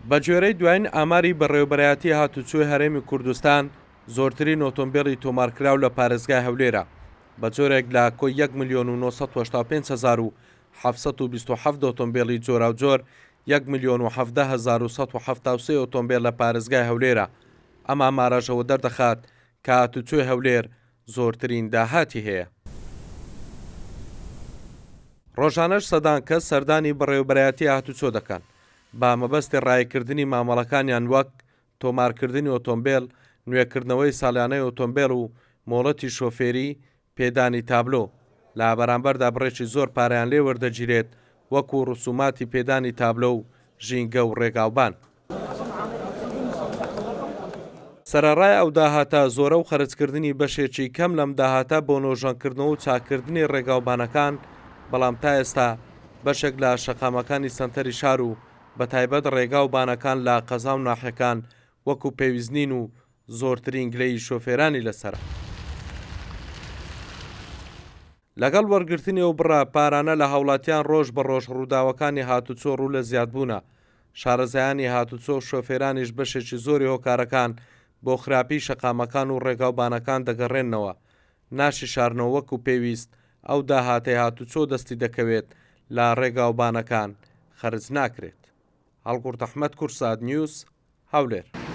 بەگوێرەی دوایین ئاماری بەڕێوەبەرایەتی هاتوچۆی هەرێمی کوردستان، زۆرترین ئۆتۆمبێلی تۆمارکراو لە پارێزگای هەولێرە، بە جۆرێک لە کۆی یەک ملیۆن و 985 هەزار و 727 ئۆتۆمبێلی جۆراوجۆر، یەک ملیۆن و 17 هەزار و 173 ئۆتۆمبێل لە پارێزگای هەولێرە، ئەم ئامارەش ئەوە دەردەخات کە هاتوچۆی هەولێر زۆرترین داهاتی هەیە. ڕۆژانەش سەدان کەس سەردانی بەڕێوەبەرایەتی هاتوچۆ دەکەن بە مەبەستی ڕاییکردنی مامەڵەکانیان وەک تۆمارکردنی ئۆتۆمبێل، نوێکردنەوەی ساڵیانەی ئۆتۆمبێل و مۆڵەتی شۆفێری، پێدانی تابلۆ. لە بەرامبەردا بڕێکی زۆر پارەیان لێ وەردەگیرێت وەکو ڕسوماتی پێدانی تابلۆ و ژینگە و ڕێگاوبان. سەرەڕای ئەو داهاتە زۆرە و خەرجکردنی بەشێکی کەم لەم داهاتە بۆ نۆژەنکردنەوە و چاککردنی ڕێگاوبانەکان، بەڵام تا ئێستا بەشێک لە شەقامەکانی سەنتەری شار و بەتایبەت ڕێگا و بانەکان لە قەزا و ناحیەکان وەکو پێویست نین و زۆرترین گلەیی شۆفێرانی لەسەرە. لەگەڵ وەرگرتنی ئەو بڕە پارانە لە هاوڵاتیان ڕۆژ بە ڕۆژ ڕووداوەکانی هاتوچۆ ڕوو لە زیادبوونە، شارەزایانی هاتوچۆ و شۆفێرانیش بەشێکی زۆری هۆکارەکان بۆ خراپیی شەقامەکان و ڕێگاوبانەکان دەگەڕێننەوە، ناشیشارنەوە وەکو پێویست ئەو داهاتەی هاتوچۆ دەستی دەکەوێت لە ڕێگاوبانەکان خەرج ناکرێت. هەڵگورد ئەحمەد، کوردسات نیوز، هەولێر.